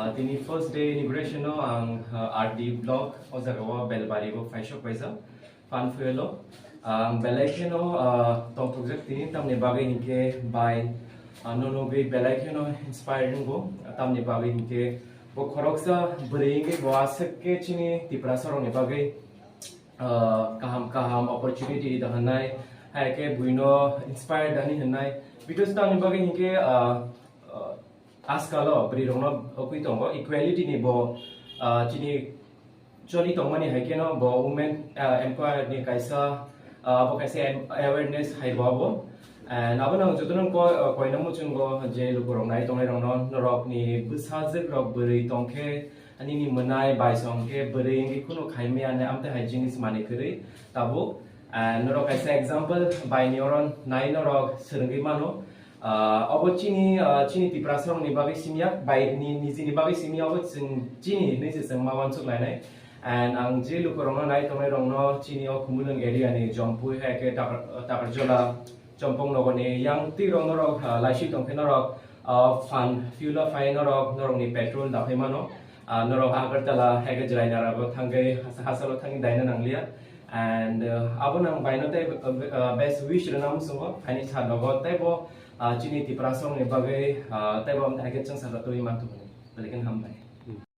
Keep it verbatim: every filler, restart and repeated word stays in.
Ah, tini first day inauguration no ang, ah, R D block o jaga o Belbari bo phaisok paisa fan fuel o. Ang belai kheno, ah, tongthokjak tini tamni bagwi hinkhe bai, ah, no nugwi belai kheno inspiring bo tamni bagwi hinkhe bo khoroksa bwrwi hinkhe bo aswk khe chini Tiprasa rokni bagwi ah, kaham kaham opportunity da hwnai, hai khe buino inspire dani hwnai. Because tamni bagwi hinkhe, ah, ah, ajkalo bwrwi rokno okwi tongo equality ni bo, ah, chini choli tongmani hai kheno bo women, ah, empower ni kaisa, ah, abo kaisa em-, awareness hai bo abo. And abo nang jotono ko-, koino muchungo je lukurok nai tongnai rokno norokni bwsajwk rok bwrwi tongkhe, ani ni mwnai bai song khe bwrwi wngwi khunu khaimaya ne amtwi hai jinis manwi kwrwi tabuk. Ah, norok kaisa example bai ni oro nai norok swrwngwi mano. Ah, obo chini, ah, chini Tiprasa rokni bagwi simya, bai ni, nijini bagwi simya, obo chwng chini hinwi se chwng ma uansuk lainai. And ang je lukurokno nai tongnai rokno chini o Khumulwng area ni Jompui hai khe Takar-, Takarjola, Chompong nogoni yang twi rok norok, ah, laisi tongkhe norok, ah, fan fuel o phai norok, norokni petrol daphai mano. Ah, norok Agartala hai khe Jelainara bo thangwi hasa-, hasalo thangwi daina nangliya. And, ah, abo nang baino tei, ah, best wish rwna muchungo, haini sa nogo teibo, ah, chini Tiprasa rokni bagwi, ah, teibo hai khe chwng saka twi manthogo. Belai kheno hambai.